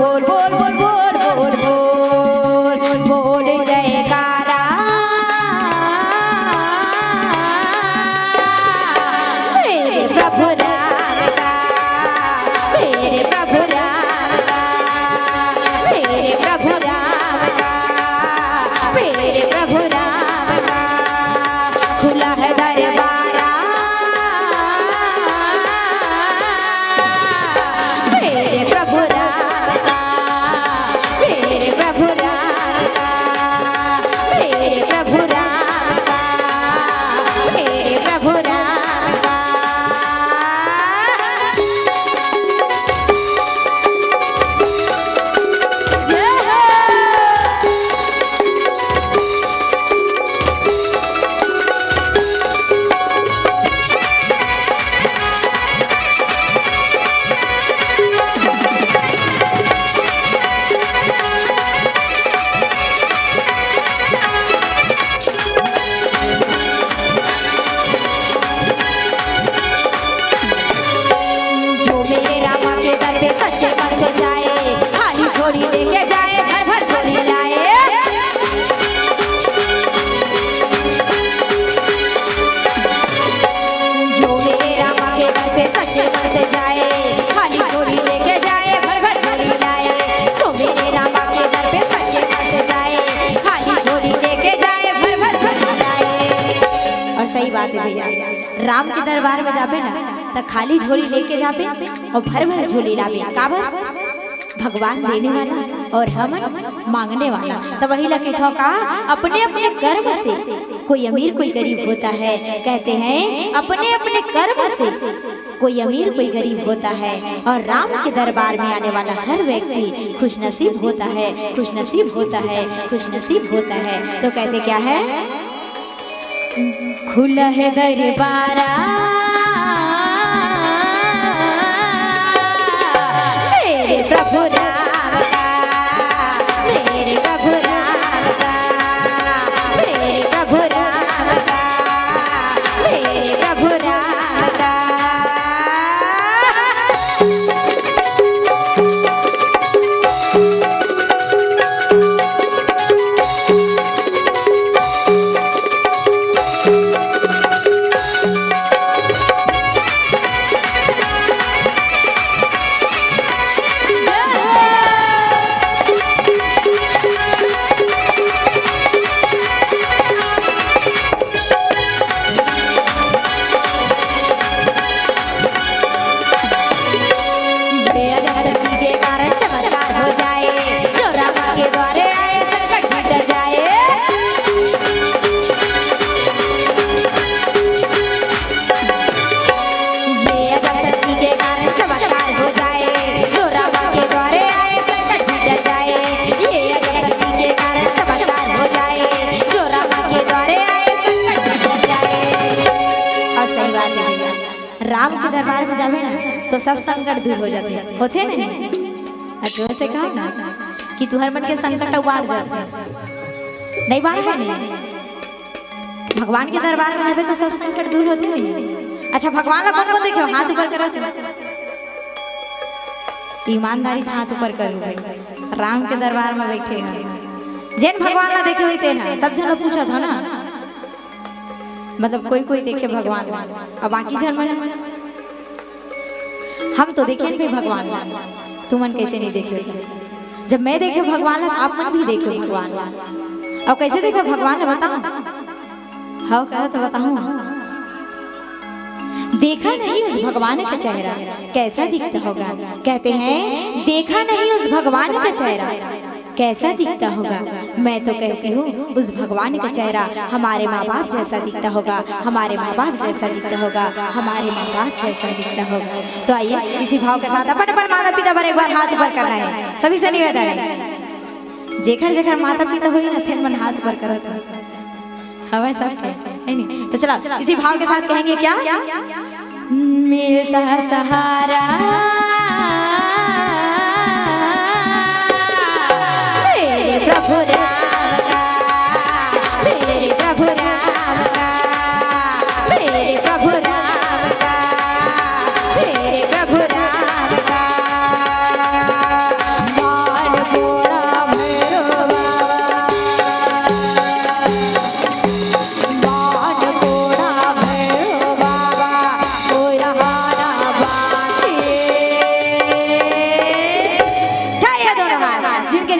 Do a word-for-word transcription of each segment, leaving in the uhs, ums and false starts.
बोल बोल बोल बोल बोल बोल बोल जयकारा। मेरे प्रभु राम का, मेरे प्रभु राम का, मेरे प्रभु राम का, मेरे प्रभु राम का खुला है दरबारा। मेरे प्रभु राम का, मेरे प्रभु राम का, मेरे प्रभु राम का, मेरे प्रभु राम का। जय हो। जो मेरे रामा के दर पे सच्चे मन से जाए, खाली झोली लेके जाए, भर भर झोली लाए। जो मेरे रामा के दर पे सच्चे मन से जाए, खाली झोली लेके जाए, भर भर झोली लाए। जो मेरे रामा के दर पे सच्चे मन से जाए, खाली झोली लेके जाए, भर भर झोली लाए। और सही बात है भैया, राम के दरबार में जाबे ना, त खाली झोली लेके जाबे और भर भर झोली लाबे। काबर? भगवान देने वाला और हमन मांगने वाला। त वही ला कहिथव का, अपने अपने कर्म से कोई अमीर कोई गरीब होता है। कहते हैं, अपने अपने कर्म से कोई अमीर कोई गरीब होता है, और राम के दरबार में आने वाला हर व्यक्ति खुशनसीब होता है, खुशनसीब होता है, खुशनसीब होता है। तो कहते क्या है? खुला है दरबारा मेरे प्रभु राम का, मेरे प्रभु राम का, मेरे प्रभु राम का, मेरे प्रभु राम का। राम के दरबार में जाबे ना, तो सब संकट दूर हो जाथे। होथे नहीं? अउ जोर से कहो ना कि तुहर मन के संकट अउ बाढ़ जाथे। नहीं बाढ़ है नहीं? भगवान के दरबार में जाबे तो सब संकट दूर होथे नहीं? अच्छा, भगवान ला कौन कौन देखे हो? हाथ ऊपर करो। ईमानदारी से हाथ ऊपर करो भाई। राम के दरबार में बैठे हो, जेन भगवान ला देखे होही तेन ह। सब झन ला पूछत हो ना, मतलब कोई कोई देखे भगवान ला, अब बाकी झन मन, हम तो देखे भी भगवान ला, तुमन कैसे नहीं देखे? जब मैं देखे भगवान ला, तो आप मन भी देखे भगवान ला। अब कैसे देखे भगवान ला, बताओ? हव कहो तो बताऊं। देखा नहीं उस भगवान का चेहरा, कैसा दिखता होगा। कहते हैं, देखा नहीं उस भगवान का चेहरा, कैसा दिखता होगा। मैं तो कहती हूँ, उस भगवान का चेहरा हमारे माँ बाप जैसा दिखता होगा, हमारे माँ बाप जैसा दिखता होगा, हमारे माँ बाप जैसा दिखता होगा। तो आइए, इसी भाव के साथ अपन अपन माता पिता पर एक बार हाथ ऊपर करना है। सभी से निवेदन है, जेखर जेखर माता पिता होही ना, तेन मन हाथ ऊपर करत हो। हवय सब के, है नी? तो चला, इसी भाव के साथ कहेंगे क्या? मिलता सहारा मेरे प्रभु राम का, मेरे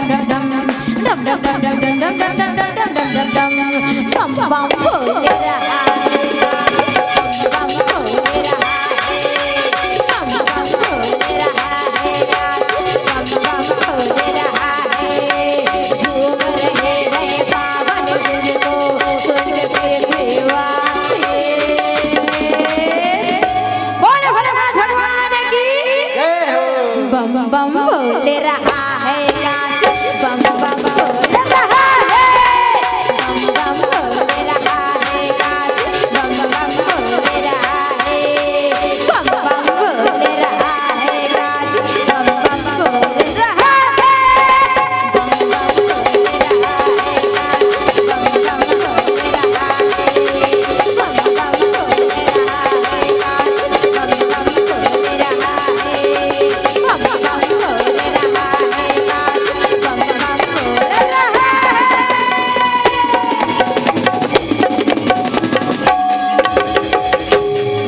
डम डम डम डम डम डम डम डम डम डम डम डम डम डम डम डम डम डम। बम बम भोले रहा है, बम बम भोले रहा है, बम बम भोले रहा है, बम बम भोले रहा है। झूम रहे हैं पावन तुझको सुन के देवासी। बोल भोलेनाथ भगवान की। जय हो। बम बम भोले रहा है काशी, बम बम भोले रहा है, बम बम भोले रहा है काशी, बम बम भोले रहा है, बम बम भोले रहा है काशी, बम बम भोले रहा है।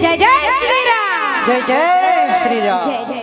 जय जय श्री राम। जय जय श्री राम। जय जय।